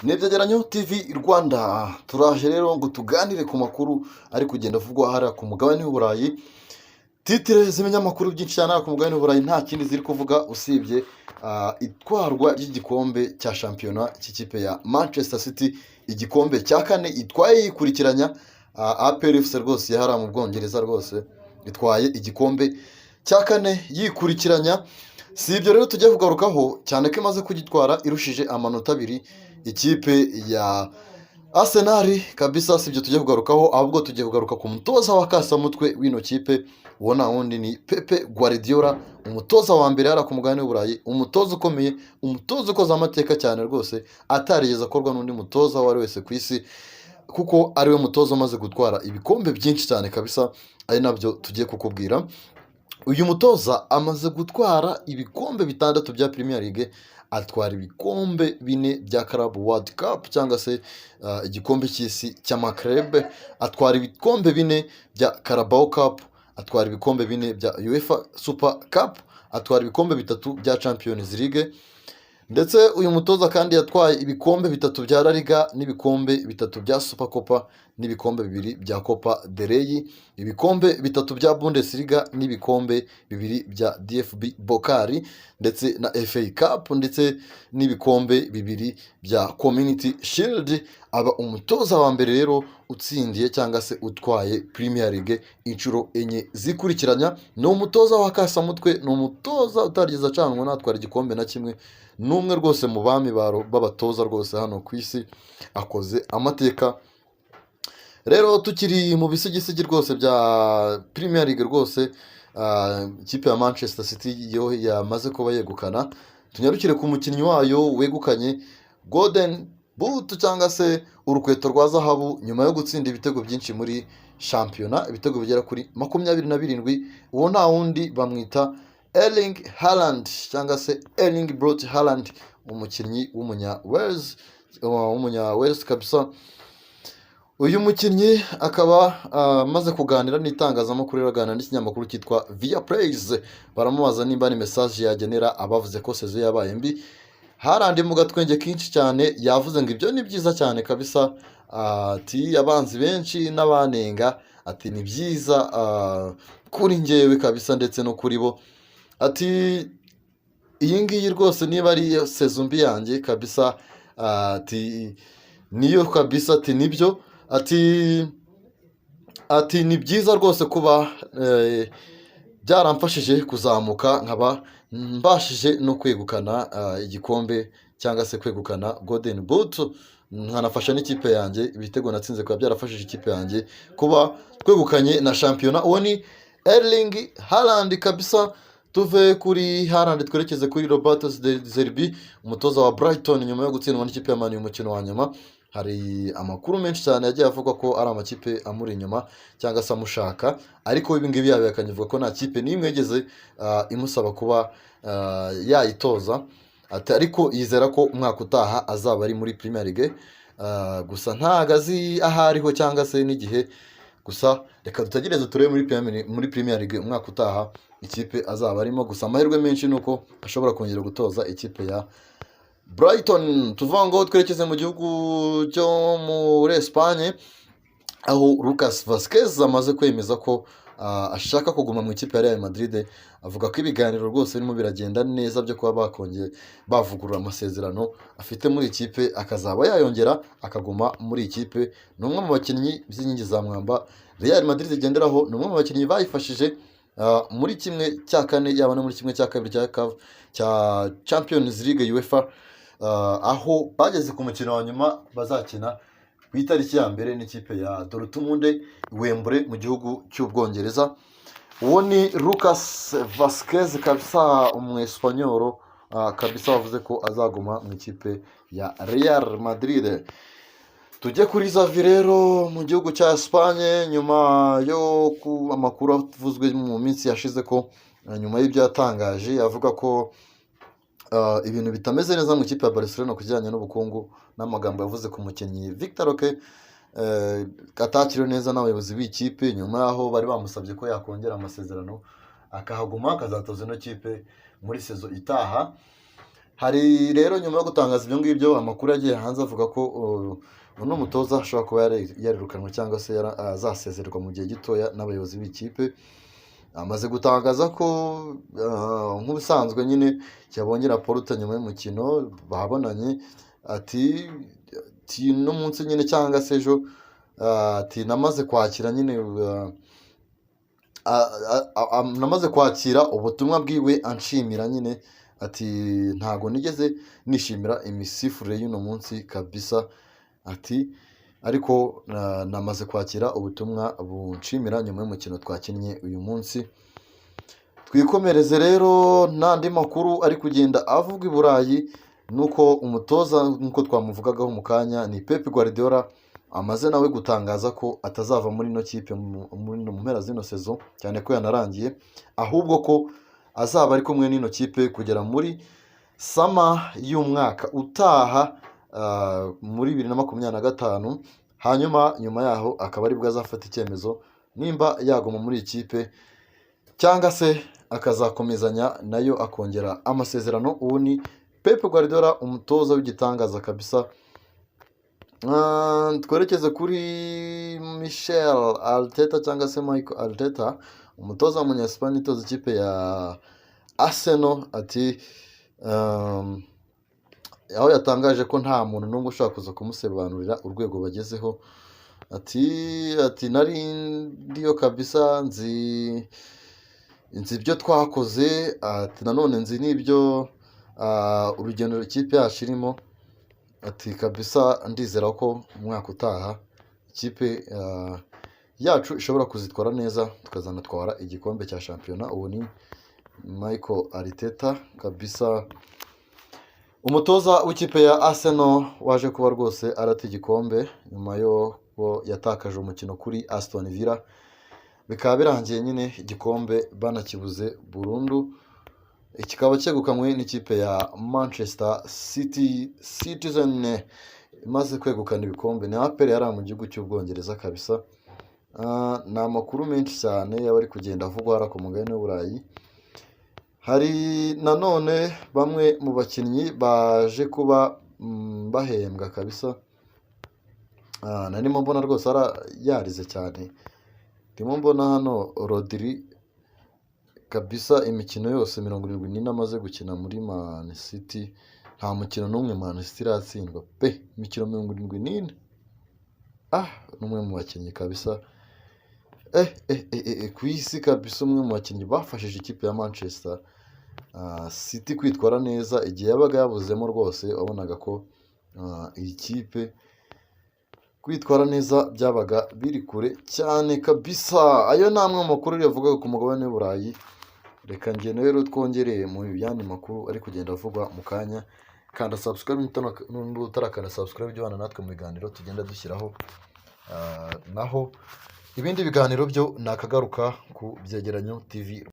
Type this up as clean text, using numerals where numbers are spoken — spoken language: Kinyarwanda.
Ni Ibyegeranyo TV Rwanda. Turaje rero ngo tuganire ku makuru ari kugenda avugwa hariya ku mugabane w'Uburayi. Titre z'ibinyamakuru byinshi cyane hariya ku mugabane w'Uburayi nta kindi ziri kuvuga usibye itwarwa ry'igikombe cya shampiyona cy'ikipe ya Manchester City, igikombe cya kane itwaye yikurikiranya. APR FC rwose yahariya mu Bwongereza rwose itwaye igikombe cya kane yikurikiranya. Si ibyo rero tujya kugarukaho cyane ko imaze kugitwara irushije amanota 2 ikipe ya Arsenal kabisa. Si ibyo tujya kugarukaho, ahubwo tugiye kugaruka ku mutoza wa kasamutwe w'ino kipe. Uwo nta wundi ni Pep Guardiola, umutoza wa mbere hariya ku mugabane w'Uburayi, umutoza ukomeye, umutoza ukoze amateka cyane rwose atarigeze akorwa n'undi mutoza uwo ari wese ku isi, kuko ariwe mutoza umaze gutwara ibikombe byinshi cyane kabisa, ari nabyo tugiye kukubwira. Uyu mutoza amaze gutwara ibikombe bitandatu bya Premier League, atwara ibikombe bine bya Club World Cup cyangwa se igikombe cy'isi cy'ama club, atwara ibikombe bine bya Carabao Cup, atwara ibikombe bine bya UEFA Super Cup, atwara ibikombe bitatu bya Champions League. Ndetse uyu mutoza kandi yatwaye ibikombe bitatu bya La Liga n'ibikombe bitatu bya Super Copa n'ibikombe bibiri bya Copa del Rey, ibikombe bitatu bya Bundesliga n'ibikombe bibiri bya DFB Pokal ndetse na FA Cup, ndetse n'ibikombe bibiri bya Community Shield. Aba umutoza wa mbere rero utsindiye cyangwa se utwaye Premier League inshuro enye zikurikiranya. Ni umutoza wa kasamutwe, ni umutoza utarigeze acanwa natwara igikombe na kimwe. Ni umwe rwose mu bami b'abatoza rwose hano ku isi, akoze amateka. Rero tukiri mu bisigisigi rwose bya Premier League rwose, ikipe ya Manchester City yo yamaze kuba yegukana, tunyarukire ku mukinnyi wayo wegukanye Golden Boot cyangwa se urukweto rwa zahabu nyuma yo gutsinda ibitego byinshi muri shampiyona, ibitego bigera kuri 27. Uwo nta wundi, bamwita Erling Haaland cyangwa se Erling Braut Haaland, umukinnyi w'umunya Wales kabisa. Uyu mukinnyi akaba amaze kuganira n'itangazamakuru, aganira n'ikinyamakuru cyitwa Viaplay. Baramubaza nimba ari message yagenera abavuze ko saison yabaye mbi. Haaland mu gatwenge kenshi cyane yavuze ngo ibyo ni byiza cyane kabisa, ati abanzi benshi n'abanenga, ati ni byiza kuri njyewe kabisa ndetse no kuri bo. Ati iyi ngiyi rwose niba ari saison mbi yanjye kabisa, ati niyo kabisa, ati nibyo, ati ni byiza rwose kuba byaramfashije kuzamuka nkaba mbashije no kwegukana igikombe cyangwa se kwegukana Golden Boot, nkanafasha n'ikipe yanjye. Ibitego natsinze kuba byarafashije ikipe yanjye kuba twegukanye na shampiyona. Uwo ni Erling Haaland kabisa. Tuve kuri Haaland twerekeze kuri Roberto De Zerbi, umutoza wa Brighton. Nyuma yo gutsindwa n'ikipe ya Man U umukino wa nyuma, hari amakuru menshi cyane yagiye avuga ko ari amakipe amuri inyuma cyangwa se amushaka, ariko ibi ngibi yabihakanye, avuga ko nta kipe n'imwe yigeze imusaba kuba yayitoza. Ati ariko yizera ko umwaka utaha azaba ari muri Premier League, gusa ntago azi aho ariho cyangwa se n'igihe. Gusa reka dutegereze turebe muri Premier League umwaka utaha ikipe azaba arimo. Gusa amahirwe menshi ni uko ashobora kongera gutoza ikipe ya Brighton. Tuvuga ngo twerekeze mu gihugu cyo muri Espagne, aho Lucas Vazquez amaze kwemeza ko ashaka kuguma mu ikipe ya Real Madrid. Avuga ko ibiganiro rwose birimo biragenda neza byo kuba bakongera bavugurura amasezerano afite muri ikipe, akazaba yayongera akaguma muri ikipe. Ni umwe mu bakinnyi by'inkingi za mwamba Real Madrid igenderaho, ni umwe mu bakinnyi bayifashije muri 1/4, yaba no muri 1/2 cya Champions League UEFA, aho bageze ku mukino wa nyuma bazakina ku itariki ya 1 n'ikipe ya Dortmund i Wembley mu gihugu cy'Ubwongereza. Uwo ni Lucas Vazquez kabisa, umwesipanyoro kabisa wavuze ko azaguma mu ikipe ya Real Madrid. Tujye kuri Xavi rero mu gihugu cya Espagne. Nyuma yo ku amakuru avuzwe mu minsi yashize ko nyuma y'ibyo yatangaje avuga ko ibintu bitameze neza mu ikipe ya Barcelona ku kijyanye n'ubukungu, n'amagambo yavuze ku mukinnyi Victor Roque atakiriwe neza n'abayobozi b'ikipe, nyuma y'aho bari bamusabye ko yakongera amasezerano akahaguma akazatoza ino kipe muri saison itaha. Hari rero nyuma yo gutangaza ibyo ngibyo, amakuru yagiye hanze avuga ko uno mutoza ashobora kuba yarirukanwe cyangwa se azasezererwa mu gihe gitoya n'abayobozi b'ikipe. Amaze gutangaza ko nk'ubusanzwe nyine yabonye Laporta nyuma y'umukino babonanye, ati no munsi nyine cyangwa se ejo, ati namaze kwakira nyine namaze kwakira ubutumwa bwiwe anshimira nyine, ati ntago nigeze nishimira imisifurire y'uno munsi kabisa, ati ariko namaze kwakira ubutumwa bunshimira nyuma y'umukino twakinnye uyu munsi. Twikomereze rero n'andi makuru ari kugenda avuga i Burayi, nuko umutoza nk'uko twamuvugagaho mu kanya ni Pep Guardiola, amaze nawe gutangaza ko atazava muri ino kipe mu mpera z'ino saison, cyane ko yanarangiye, ahubwo ko azaba ari kumwe n'ino kipe kugera muri summer y'umwaka utaha, muri 2025, hanyuma nyuma yaho akaba aribwo azafata icyemezo nimba yaguma muri iyi kipe cyangwa se akazakomezanya nayo akongera amasezerano. Ubu ni Pep Guardiola, umutoza w'igitangaza kabisa. Twerekeze kuri Michel Arteta cyangwa se Michael Arteta, umutoza w'umunya-Espagne utoza ikipe ya Arsenal, ati aho yatangaje ko nta muntu n'umwe ushobora kuza kumusobanurira urwego bagezeho, ati nari ndiyo kabisa, nzi ibyo twakoze, ati nanone nzi n'ibyo urugendo ikipe yacu irimo, ati kabisa ndizera ko umwaka utaha ikipe yacu ishobora kuzitwara neza, tukazanatwara igikombe cya shampiyona. Ubu ni Michael Arteta kabisa, umutoza w'ikipe ya Arsenal waje kuba rwose arata igikombe nyuma yo ko yatakaje umukino kuri Aston Villa, bikaba birangiye nyine igikombe banakibuze burundu, kikaba cyegukanywe n'ikipe ya Manchester City Citizen imaze kwegukana ibikombe. Ni APR yari mu gihugu cy'Ubwongereza kabisa. Ni amakuru menshi cyane yaba ari kugenda avugwa hariya ku mugabane w'Uburayi. Hari nanone bamwe mu bakinnyi baje kuba bahembwa kabisa. Narimo mbona rwose yarize cyane, ndimo mbona hano Rodri kabisa, imikino yose 74 amaze gukina muri Man City, nta mukino n'umwe Man City iratsindwa pe, imikino 74. Ni umwe mu bakinnyi kabisa ku isi kabisa, umwe mu bakinnyi bafashije ikipe ya Manchester City kwitwara neza igihe yabaga yabuzemo rwose, wabonaga ko iyi kipe kwitwara neza byabaga biri kure cyane kabisa. Ayo ni amwe mu makuru yavugaga ku mugabane w'Uburayi. Reka ngende rero twongereye mu yandi makuru ari kugenda avugwa mu kanya. Kanda subscribe nimba utarakanda subscribe, ujye ubana natwe mu biganiro tugenda dushyiraho. Naho ibindi biganiro byo ni akagaruka ku Byegeranyo TV.